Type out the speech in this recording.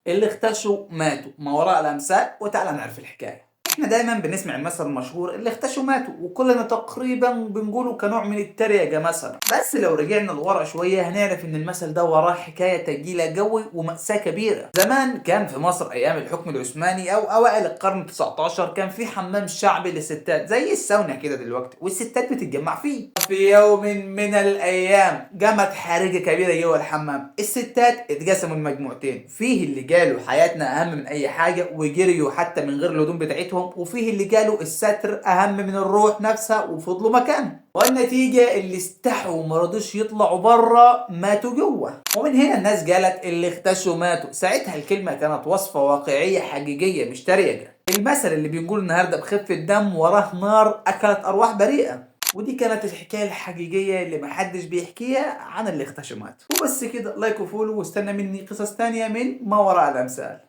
اللي اختشوا ماتوا، ما وراء الأمثال. وتعالى نعرف الحكاية. احنا دايما بنسمع المثل المشهور اللي اختشوا ماتوا، وكلنا تقريبا بنقوله كنوع من التريقة مثلا، بس لو رجعنا لورا شوية هنعرف ان المثل ده وراه حكاية تقيلة قوي ومأساة كبيرة. زمان كان في مصر ايام الحكم العثماني او اوائل القرن 19 كان في حمام شعبي للستات زي الساونا كده دلوقتي، والستات بتتجمع فيه. في يوم من الايام قامت حريقة كبيرة جوه الحمام، الستات اتقسموا لمجموعتين، فيه اللي قالوا حياتنا اهم من اي حاجة وجريوا حتى من غير الهدوم بتاعتهم، وفيه اللي قالوا الستر اهم من الروح نفسها وفضلوا مكانهم. والنتيجة اللي استحوا وما رضوش يطلعوا بره ماتوا جوه. ومن هنا الناس قالت اللي اختشوا ماتوا. ساعتها الكلمة كانت وصفة واقعية حقيقية مش تريقة. المثل اللي بنقوله النهارده بخفة دم وراه نار اكلت ارواح بريئة. ودي كانت الحكاية الحقيقية اللي محدش بيحكيها عن اللي اختشوا ماتوا. وبس كده، like و follow، واستنى مني قصص تانية من ما وراء الأمثال.